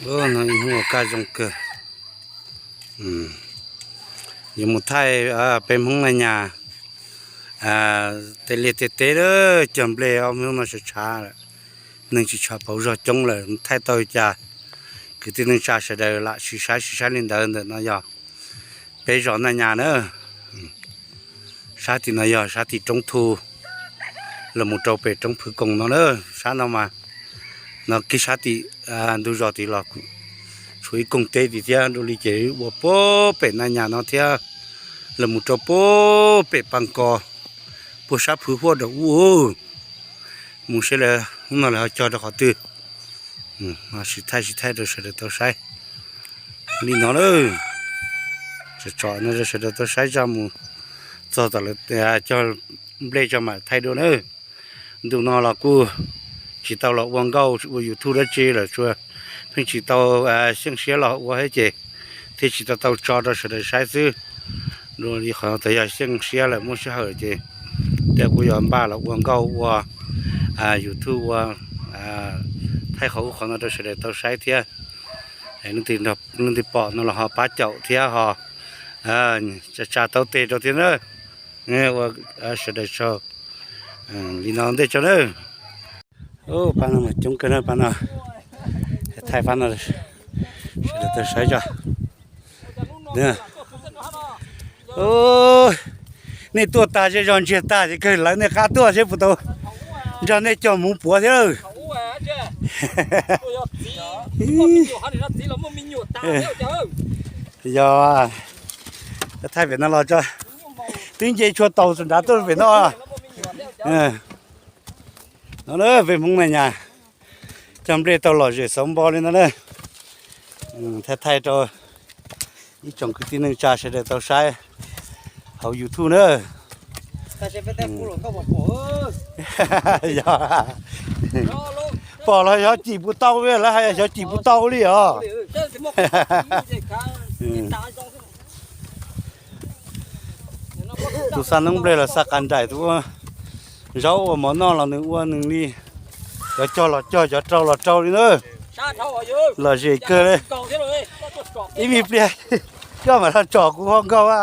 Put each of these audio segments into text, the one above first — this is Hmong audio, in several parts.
Hnub no kaj zoo kawg. Yuav mus thaij peb Hmoob na nyas tej liaj tej teb, cog nplej ob hnub no tshav tshav lawm, neeg tsis tshua pauv zog coob lawm, thaij tau li cas kwv tij neej tsa sawv daws lam sib saib sib saib li ntawd. Ntawm no yog peb zos na nyas na. Sab tim no yog sab tim roob Thu los mus rau pem roob Phwv Koos no na. Sab no mas no kiag sab tim ntug zos tid los tshuav ib koog teb tid thiab. Dua li ces ua puag pem na nyas no thiab los mus rau puag pem Pas Kos, puag sab Phwv Huaj Daum Ub. Mus seb lawv hnub no lawv ho cog rau qhov twg. Sib thaij sib thaij rau sawv daws tau saib li no na. Tsom tsom no rau sawv daws tau saib zaj mus txog tom lawv cog nplej tso mam thaij dua na. Ntu no los kuj tsis tau los ua nkauj ua YouTube dab tsi lawm, tsuas pheej tsis tau xyeej siab los ua thiab ces thiaj tsis tau tau tso rau sawv daws saib xwb. Dua li qhov no yog xyeej siab lawm muaj sij hawm ces thiaj kuj yuav npaj los ua nkauj ua YouTube ua thaij qhov ub qhov no rau sawv daws tau saib thiab. Leej twg pom no los ho pab caum thiab ho tsa tsa taub teg rau thiab na. Ua sawv daws tsaug li no ntej tso na. Pab no mas coob kawg na, pab no thaij pab no sawv daws tau saib tso. Nej tuaj tag zej zog ntsiag tag ces kawg lawv nej qab tuaj seb puas tau nrog nej cog mus puav thiab lawm. Yog thaij pem no los tso, twb nce tshua taus nrad tuaj pem no. No peb Hmoob na nyas cog nplej tau lom zem xauv npo li no na. Thaij thaij rau ib tsoom kwv tij neej tsa sawv daws tau saib hauv YouTube na. Pom los xyov cim puas tau, lawv hais xyov cim puas tau li os. Tus xa noob nplej los xa qas nraim, tus ua zaub ua mov noj los nws ua nws li. Cov cog los cog, cov rau los rau li na. Lom zem kawg li. Ib me pliag koj mam los tsom kuv ho nkaug a.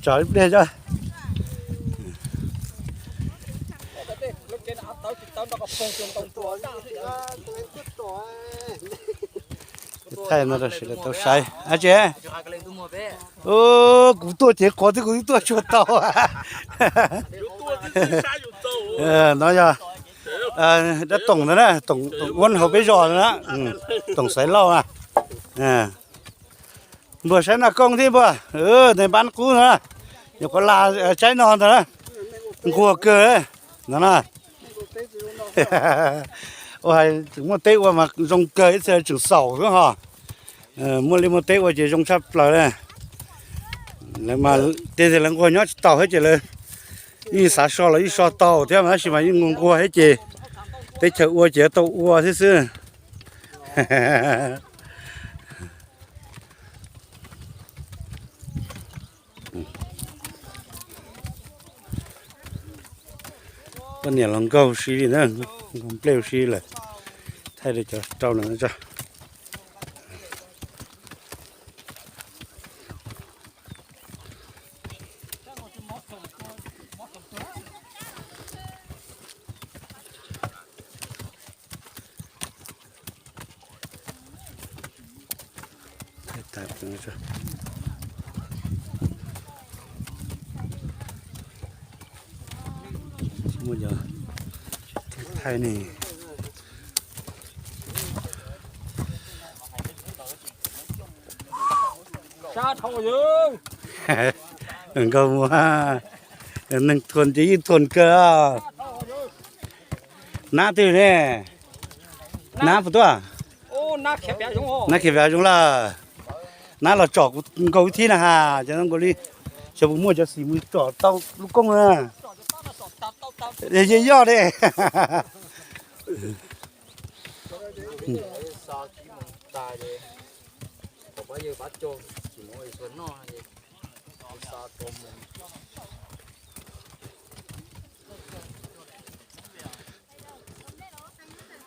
Tsom ib pliag tso. Thaij no rau sawv daws tau saib. Ab tsi, kuv tuaj ces qhov twg kuv twb tuaj tsuag tau. No yog dab toom ntawd na, toom uab hauv peb zos ntawd na, toom Xaiv Lauj na. Npuag saib noj koob thiab npuag, nws npab qub no, nyuam qhuav la tsaib no ntag na, nquag kawg no na. Ua hais tseem muaj teb ua mas zoo kawg, ib txhia tseem xaus xwb ho. Muaj liaj muaj teb ua ces zoo tshaj plaws li. Lawv mas tiag tiag lawv nquag nyob tsis tau thiab ces lawv yeej xav so los yeej so tau thiab mas tab sis mas yeej nquag nquag thiab ces teb chaws ua ces tau ua thiab xwb. Poj niam los nkaug si li na, nkaug nplej si lawm, thaij li cov rau no tso. Thaij ne. Nkauj Muas, neeg thuam ces yeej thuam kawg. Nab twg ne? Nab puas tuaj? Nab khiav pem zoo lawm. Nab los tsom kuv nkaus ib thib na has, cov no nkaus li, xyov puas muaj cov xim mus tsom tau lub koob na. Yog yog de.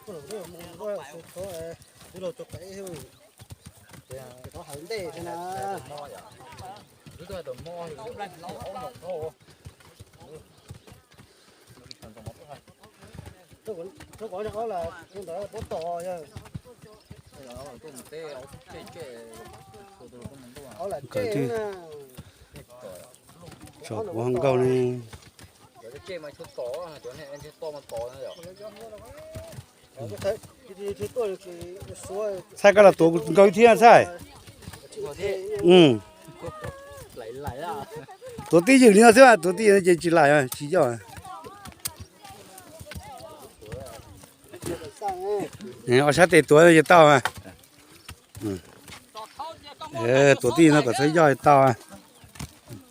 Tso kuv ho nkaug ne. Txhais koj los tuav nkaug thiab Txhais. Tuav tib ywm li no xwb, tuav tib ywm ces tsis laim tsis yoj. Ob sab tes tuav ces tau. Tuav tib ywm no kom txhob yoj tau.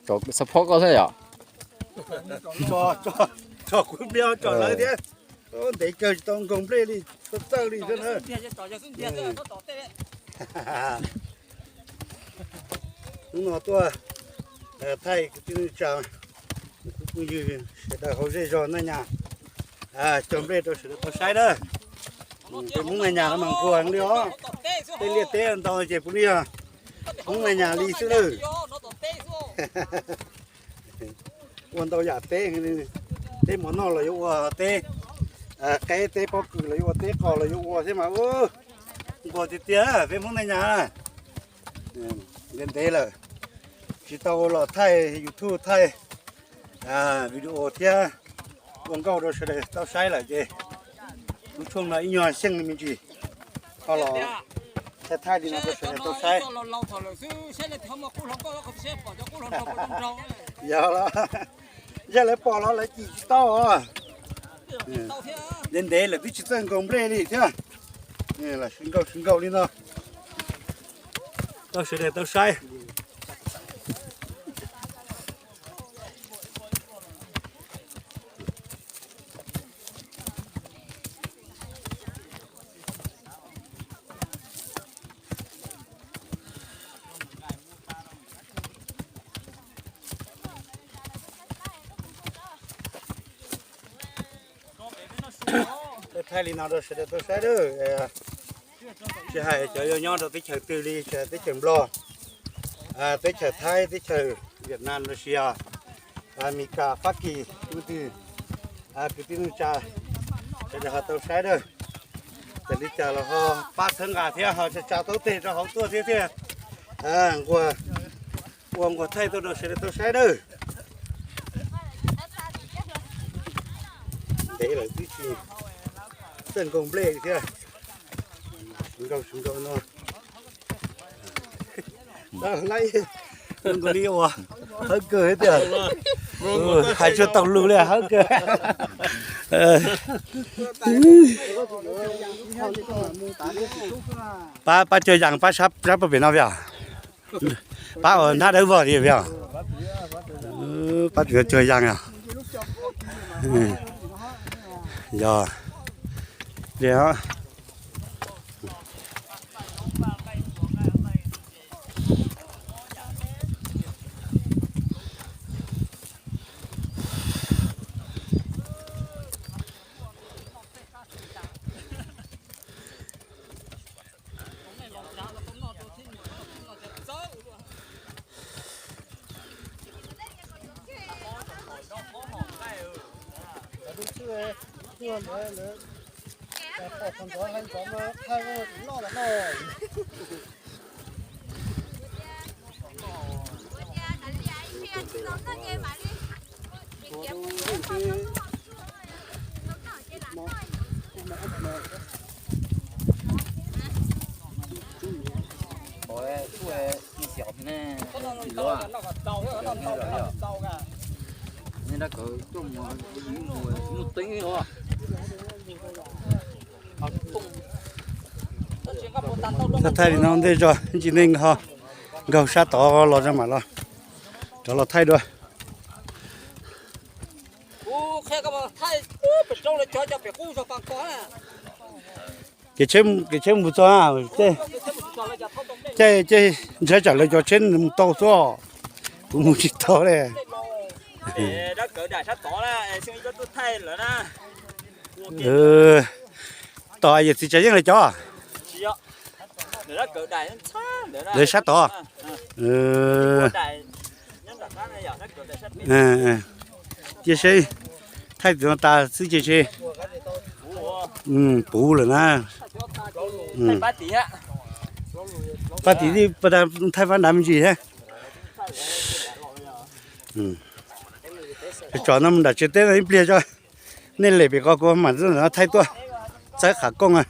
Xav phob koj thiab yom? Tso kuv pliag tso lawv thiab. Ntev kawg tsis tau nkaug nplej li, tshuav txawj li thiab na. Hnub no tuaj thaij kwv tij neej tsa, kuv phooj ywg sawv daws hauv zej zog Naj Nyas, cog nplej rau sawv daws tau saib na. Peb Hmoob Naj Nyas no mas nquag heev li os. Tej liaj teb ntau ces puav leej yog Hmoob Naj Nyas li xwb lawm. Ua ntau yam teb, teb mov noj los yuav ua teb qeb, teb pob kws los yuav ua, teb qos los yuav ua thiab mas nquag tiag tiag peb Hmoob Naj Nyas. Ntev ntev lawm tsis tau los thaij YouTube thaij video thiab ua nkauj rau sawv daws tau saib lawm ces lub tshooj no ib nyuag xyeej me ntsis ho los thaij thaij li no rau sawv daws tau saib. Yog los, yog lawv pom los lawv cim tsis tau os. Ntev ntev lawm twb tsis txawj nkaug nplej li thiab. Los sib nkaug sib nkaug li no rau sawv daws tau saib. Thaij li no rau sawv daws tau saib lawm. Tsis hais cov yog nyob rau teb chaws twg li, teb chaws Nplog, teb chaws Thaib, teb chaws Vietnam, Russia, Amelikas, Fab Kis, leej twg, kwv tij neej tsa sawv daws ho tau saib lawm. Txawm li cas los ho pab txhawb nqa thiab ho tsa tsa taub teg rau hauv tuaj thiab thiab. Nquag, ua nquag thaij tuaj rau sawv daws tau saib lawm. Ntev lawm twb tsis txawj nkaug nplej thiab. Sib nkaug sib nkaug no. Laib nkaus li ua hawb kawg tiag. Hais tsis tau lus li hawb kawg. Pab, pab cog yas pab sab pab pem no yom. Pab ua hnab dawb vog li yom. Pab tsuas cog yas yog li. Thaij thaij li no ntej zog ntsis neeg ho nkaug sab tod los zoo mam los rov los thaij dua. Kev tsheb, kev tsheb mus txog, caij, caij ntshe tsam lawv cov tsheb mus tau xwb, kuv mus tsis tau li. Tom yawm txiv Tsav Yeej lawv cov, lawv sab tod. Cia seb, thaij tim no tas xwb ces puv lawm na. Pab tim, thaij pab nrad me ntsis thiab. Tsom no mus nram tsev teb no ib pliag tso. Nej lem pem ko kuv mam thaij tuaj. Txawb qhav kooj.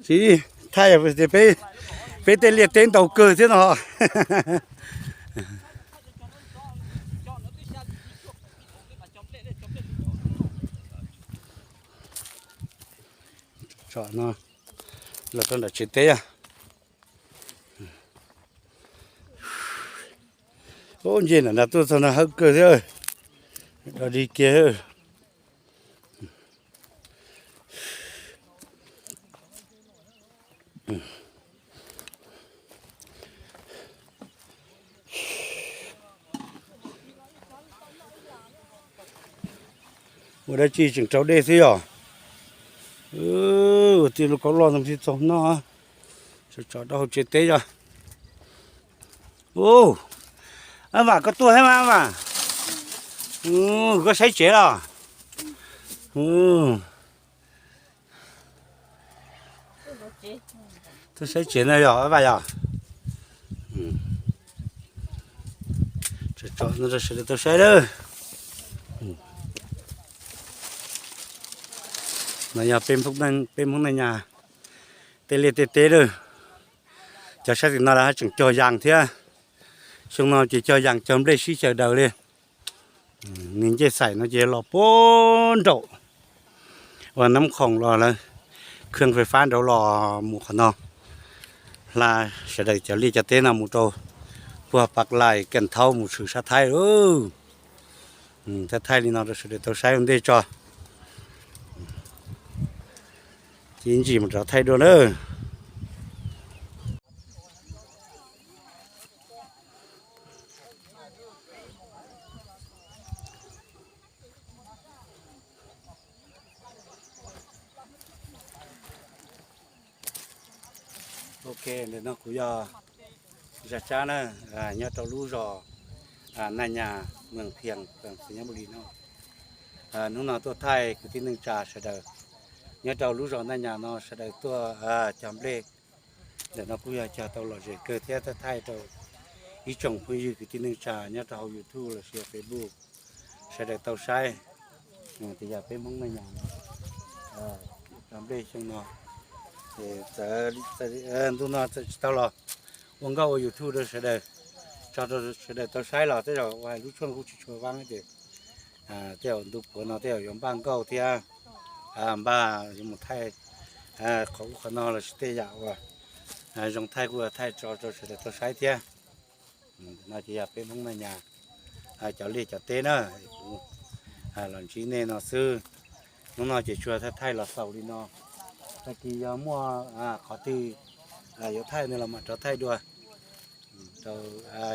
Tsis thaij, peb tej liaj teb ntau kawg thiab no. Tsom no los rau nram tsev teb. Ub, nce nram nrad tuaj txog no hawb kawg thiab. Dog dig kiag. Ua dab tsi tseem rau dej xwb yom. Ua tij lub kaub loj ntawd thiaj txaus noj. Tsom rau hauv tsev teb yog. Ub, Vam koj tuaj thiab mas Vam. Koj saib tsev los? Tuaj saib tsev no yog Vam yog. Tsom no rau sawv daws tau saib lawm. No yog peb Hmoob Neej Nyas tej liaj tej teb lawm. Cov sab tim no lawv haj tseem cog yas thiab. Xyoo no ces cog yas cog nplej sib xyaw daws li. Niag ncej xaim no ces los puag nraum uas Nab Khoom los lawm, khwj fais fab nraud los mus qhov no. Hla sawv daws cov liaj cov teb no mus rau puag Pas Lais Kees Thaub mus tshwm sab Thaib lawm. Thaij thaij li no rau sawv daws tau saib ua ntej tso. Ces ib ntsis mus rov thaij dua na. Ok, ntawm no kuv yog Zaj Tsab na, nyob rau lub zos Naj Nyas, moos Phias, xeev Nyab Mus Lis no. Hnub no tuaj thaij kwv tij neej tsa sawv daws nyob rau lub zos Naj Nyas no sawv daws tuaj cog nplej. Ntawm no kuj yog cog tau lom zem kawg thiab thaij thaij rau ib tsoom phooj ywg kwv tij neej tsa nyob rau hauv YouTube los sis Facebook sawv daws tau saib. Tias yog peb Hmoob Naj Nyas no cog nplej xyoo no, ces txawm ntu no txawm tsis tau los ua nkauj ua YouTube rau sawv daws, tso rau sawv daws tau saib los tej zaum ua hais lub tshuaj kuj tsis tshua vab ces tej zaum ntu puav no tej zaum yuav npaj nkauj thiab npaj yuav mus thaij qhov ub qhov no los sis tej yam uas zoo thaij kuj thaij tso rau sawv daws tau saib thiab. No ces yog peb Hmoob Naj Nyas cov liaj cov teb na, kuv los ntsib nej no xwb. Hnub no ces tsuas thaij thaij los xaus li no, tag kis yog muaj qhov twg yuav thaij no los mam rov thaij dua rau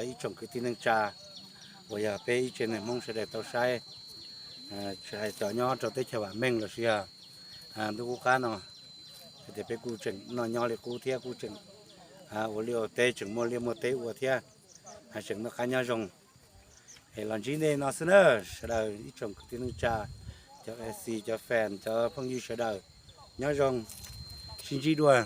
ib tsoom kwv tij neej tsa uas yog peb ib tsev neeg Hmoob sawv daws tau saib, tsis hais cov nyob rau teb chaws vam meej los sis yog ntuj qub qab no, tias peb kuj tseem noj nyob li qub thiab kuj tseem ua liaj ua teb, tseem muaj liaj muaj teb ua thiab, tseem noj qab nyob zoo. Es los ntsib nej no xwb na, sawv daws ib tsoom kwv tij neej tsa, cov F C, cov fan, cov phooj ywg sawv daws, nyob zoo, sib ntsib dua.